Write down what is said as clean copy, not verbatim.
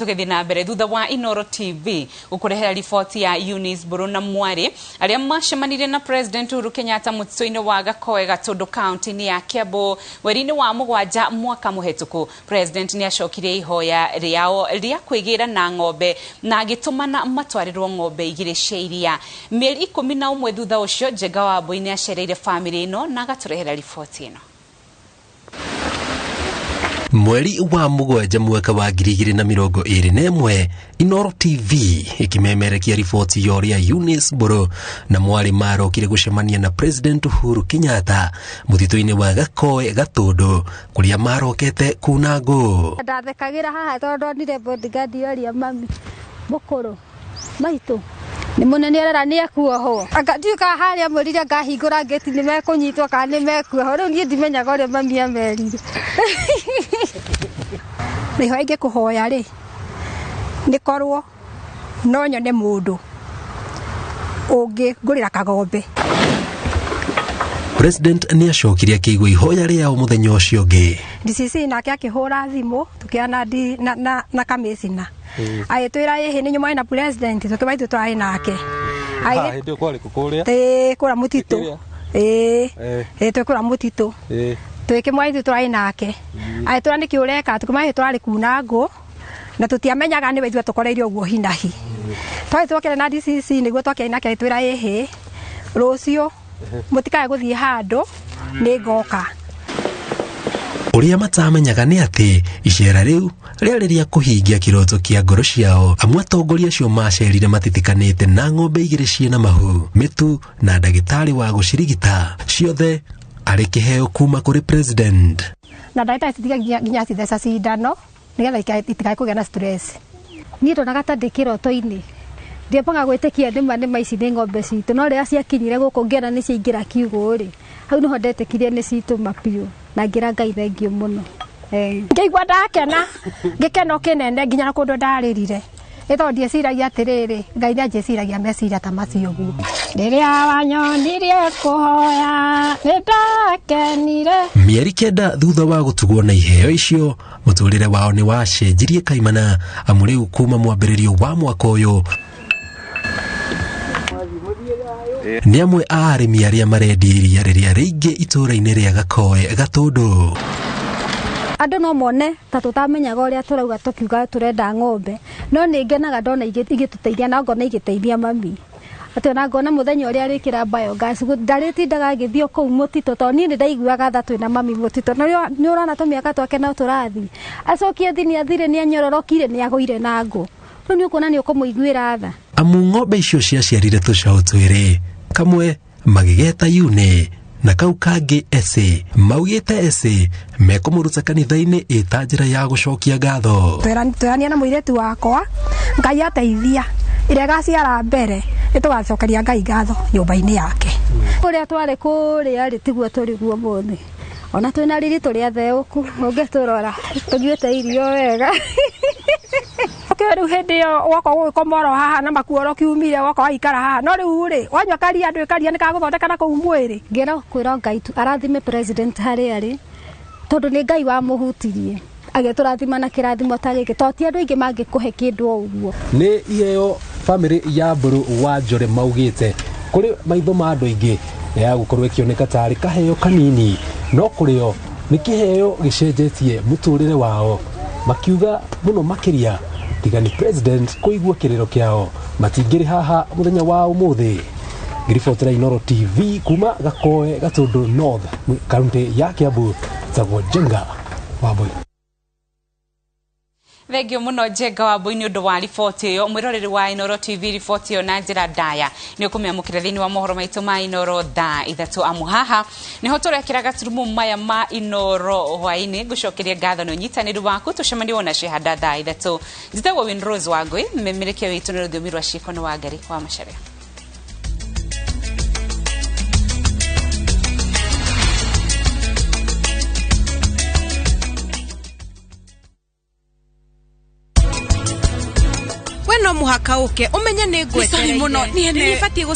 Tũgĩthiĩ na mbere thutha wa Inoro TV gũkũrehera riboti ya Eunice Mburu na mwarĩ arĩa macemanirie na President Uhuru Kenyatta mũtitũ-inĩ wa Gakoe Gatũndũ kaunti-inĩ ya Kiambu mweri-inĩ wa 7 mwaka mũhetũku. President nĩ acokirie ihoya rĩao rĩa kwĩgĩra na ng'ombe na agĩtũmana matwarĩrwo ng'ombe 2 cia iria. Mĩeri 11 thutha ũcio Njenga wa Mbui nĩ acereire famĩlĩ ĩno na agatũrehera riboti ĩno. Mweri wa 7 mwaka wa 2021 Inoro TV ikimemerekia riboti ya ũrĩa Eunice Mburu na mwarĩ marokire gũcemania na President Uhuru Kenyatta mũtitũ-inĩ wa Gakoe Gatũndũ kũrĩa marokete kuna ngũ. Ndathekagĩra haha tondũ ndonire bodyguard yoria mami mũkũrũ maitũ nĩ mũnene arera nĩ ekuohwo. Anga ndiũĩ kana harĩa mwĩrire ngahingũra ngĩti nĩ mekũnyitwo kana nĩ mekuohwo. Rĩu niĩ ndimenyaga ũrĩa mami amerire. Na ihoya ingĩkũhoya rĩ, nĩ korwo no nyone mũndũ ũngĩngũrĩra kagombe. President nĩ acokire akĩigua ihoya rĩao mũthenya ũcio ũngĩ. DCC nake akĩhũra thimũ tũkĩana na kamĩcina. Agĩtwĩra ĩhĩ nĩ nyuma na president tũkĩma ithuĩ tũrarĩ nake. Hĩndĩ ĩyo kwarĩ kũ kũrĩa? Ĩĩ, kũrĩa mũtitũ. Ĩĩ. Ĩĩ, twĩ kũrĩa mũtitũ. Twĩkĩmwa ithuĩ tũrarĩ nake. Agĩtwĩra nĩkĩ ũreka? Tũkĩmwa ĩhĩ tũrarĩ kuna ngũ na tũtiamenyaga nĩwe ithuĩ tũkoreirie ũguo hinahi. Twarĩ twokire na DCC nĩguo twakĩaria nake agĩtwĩra ĩhĩ rũciũ mũtikae gũthiĩ handũ nĩ ngoka. Ũrĩa matamenyaga nĩ atĩ icera rĩu rĩarĩ rĩa kũhingia kĩroto kĩa ngoro ciao. Amwe atongoria acio macerire matitikanĩte na ng'ombe 2 ciĩna mahu, mĩtu na ndagĩtarĩ wa gũcirigita, ciothe arĩ kĩheo kuma kũrĩ president. Na ndagĩtarĩ citiga nginya citheca cindano nĩgetha itikae kũgĩa na stress. Niĩ ndonaga ta ndĩ kĩroto-inĩ. Ndiambaga gwĩtĩkia nĩma nĩma ici nĩ ng'ombe citũ, no rĩrĩa ciakinyire gũkũ ngĩona nĩ ciaingĩra kiugũ rĩ, hau nĩho ndetĩkirie nĩ citũ mabiũ na ngĩra Ngai thengiũ mũno. Ngĩigua ndakena, gĩkeno kĩnene nginya na kũndũ ndarĩrire. Nĩ tondũ ndieciragia atĩrĩrĩ, Ngai nĩanjĩciragia meciria ta macio ũguo. Rĩrĩa wanyonirie kũhoya, nĩndakenire. Mĩeri 9 thutha wa gũtugwo na iheo icio, mũtũrĩre wao nĩ wacenjirie kaimana, amu rĩu kuma mwambĩrĩrio wa mwaka ũyũ nĩ amwe a arĩmi arĩa marendia iria rĩrĩa rĩingĩ itũũra-inĩ rĩa Gakoe Gatũndũ. Andũ no mone ta tũtamenyaga ũrĩa tũrauga tũkiuga tũrenda ng'ombe, no nĩ ngenaga ndona igĩtũteithia na ngona igĩteithia mami. Atĩ ona ngona mũthenya ũrĩa arĩkĩra biogas, ndarĩtindaga agĩthiĩ kũu mũtitũ, tondũ niĩ nĩ ndaiguaga tha twĩna mami mũtitũ. Na nĩ ũrona tũmĩaka twake no tũrathiĩ. Acokie athi nĩ athire, nĩ anyororokire, nĩ agũire na ngũ. Rĩu nĩ ũkuona nĩ ũkũmũiguĩra tha. Amu ng'ombe icio ciaciarire tũcaũ twĩrĩ, kamwe magĩgeta Yune na kau kangĩ Ese. Maugĩte Ese mekũmũruta kanitha-inĩ ĩta njĩra ya gũcokia ngatho. Twĩrania na mũirĩtu wakwa, Ngai ateithia, ĩrĩa ĩgaciara mbere, nĩtũgacokeria Ngai ngatho nyũmba-inĩ yake. Ũrĩa twarĩ kũrĩa rĩ, tiguo tũrĩ guo ũmũthĩ. Ona twĩna riri tũrĩ atheũku, ũngĩtũrora, tũnyuĩte irio wega. Ũkĩũĩ rĩu hĩndĩ ĩyo woka gũgĩkoma oro haha na makuoro kiumire, woka waikara haha. No rĩu rĩ, wanyua karia ndũĩ karia nĩ kagũthondeka na kũu mwĩrĩ. Ngĩra kwĩra Ngai tu arathime president harĩa arĩ, tondũ nĩ Ngai wamũhutirie. Agĩtũrathima na kĩrathimo ta gĩkĩ, tondũ ti andũ aingĩ mangĩkũhe kĩndũ o ũguo. Nĩ iheo famĩlĩ ya Mburu wa Njore maugĩte kũrĩ maitho ma andũ aingĩ ya gũkorwo ĩkĩoneka tarĩ kaheo kanini, no kũrĩ o nĩ kĩheo gĩcenjetie mũtũrĩre wao. Makiuga mũno makĩria tiga nĩ president kũigua kĩrĩro kĩao matingĩrĩ haha mũthenya wa ũmũthĩ. Ngĩribotera Inoro TV kuma Gakoe Gatũndũ North, kaunti ya Kiambu, njĩtagwo Njenga wa Mbui. Thengio mũno Njenga wa Mbui nĩ ũndũ wa riboti ĩyo. Mwĩroreri wa Inoro TV, riboti ĩyo na njĩra ndaya nĩ ũkũmĩamũkĩra thĩinĩ wa mohoro maitũ ma Inoro thaa 3. Amu haha nĩho tũrekĩra gaturumo maya ma Inoro hwaĩ-inĩ. Ngũcokeria ngatho nĩ ũnyitanĩri waku, tũcemanie wona Cihanda thaa 3. Njĩtagwo Winrose Wangui, mĩmĩrĩkia witũ nĩ rũthiomi rwa ciĩko nĩ Wangari wa Macharia. We no mũhaka ũke ũmenye nĩ ngwetereire. Sorry mũno, niĩ nĩ Nĩ batiĩ.